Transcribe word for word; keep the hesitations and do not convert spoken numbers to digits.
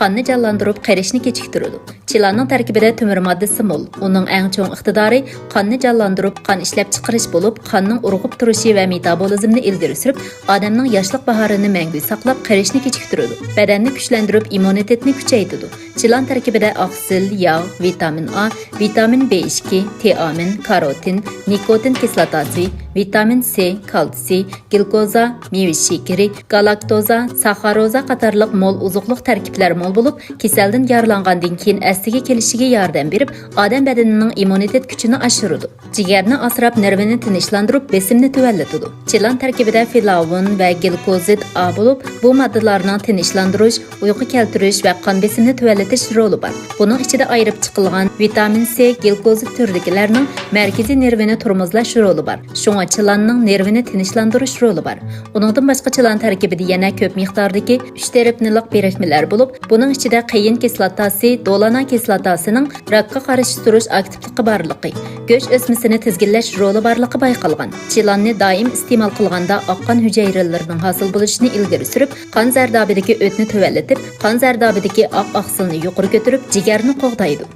قاننى جانلاندۇرۇپ، قېرىشنى كېچىكتۈرىدۇ. چىلاننىڭ تەركىبىدە تۆمۈر ماددىسى مول. ئۇنىڭ ئەڭ چوڭ ئىقتىدارى قاننى جانلاندۇرۇپ، قان ئىشلەپچىقىرىش بولۇپ، قاننىڭ ئۇرغۇپ تۇرۇشى ۋە مېتابولىزمنى ئىلگىرى سۈرۈپ، ئادەمنىڭ ياشلىق باھارىنى مەڭگۈ ساقلاپ، قېرىشنى كېچىكتۈرىدۇ. بەدەننى كۈچلەندۈرۈپ، ئىممۇنىتېتنى كۈچەيتىدۇ. چىلان تەركىبىدە ئاقسىل، ياغ، ۋىتامىن ئا، ۋىتامىن بې ئىككى، تېئامىن، كاروتىن، نىكوتىن كىسلاتاسى، ۋىتامىن سې، كالتسىي، گلۇكوزا، مېۋە شېكىرى، گالاكتوزا، ساخاروزا قاتارلىق مول ئوزۇقلۇق تەركىبلەر مول بولۇپ، كېسەلدىن يارىلانغاندىن كېيىن ئەسلىگە كېلىشىگە ياردەم بېرىپ، ئادەم بەدىنىنىڭ ئىممۇنىتېت كۈچىنى ئاشۇرىدۇ. جىگەرنى ئاسراپ، نېرۋىنى تىنچلاندۇرۇپ، بېسىمنى تۆۋەنلىتىدۇ. چىلان تەركىبىدە فلاۋون ۋە گلۇكوزىد ئا بولۇپ، بۇ ماددىلارنىڭ تىنچلاندۇرۇش، ئۇيقۇ كەلتۈرۈش ۋە قان بېسىمىنى تۆۋەنلىتىش رولى بار. بۇنىڭ ئىچىدە ئايرىپ چىقىلغان ۋىتامىن سې، گلۇكوزىد تۈرىدىكىلەرنىڭ مەركىزىي نېرۋىنى تورمۇزلاش رولى بار. شۇڭا چىلاننىڭ نېرۋىنى تىنچلاندۇرۇش رولى بار. ئۇنىڭدىن باشقا، چىلان تەركىبىدە يەنە كۆپ مىقداردىكى ئۈچ تەرەپنىلىق بىرىكمىلەر بولۇپ، بۇنىڭ ئىچىدە قېيىن كىسلاتاسى، دولانا كىسلاتاسىنىڭ راكقا قارشى تۇرۇش ئاكتىپلىقى بارلىقى، گۆش ئۆسمىسىنى تىزگىنلەش رولى بارلىقى بايقالغان. چىلاننى دائىم ئىستېمال قىلغاندا ئاق قان ھۈجەيرىلىرىنىڭ ھاسىل بولۇشىنى ئىلگىرى سۈرۈپ، قان زەردابىدىكى ئۆتنى تۆۋەنلىتىپ، قان زەردابىدىكى ئاق ئاقسىلنى يۇقىرى كۆتۈرۈپ، جىگەرنى قوغدايدۇ.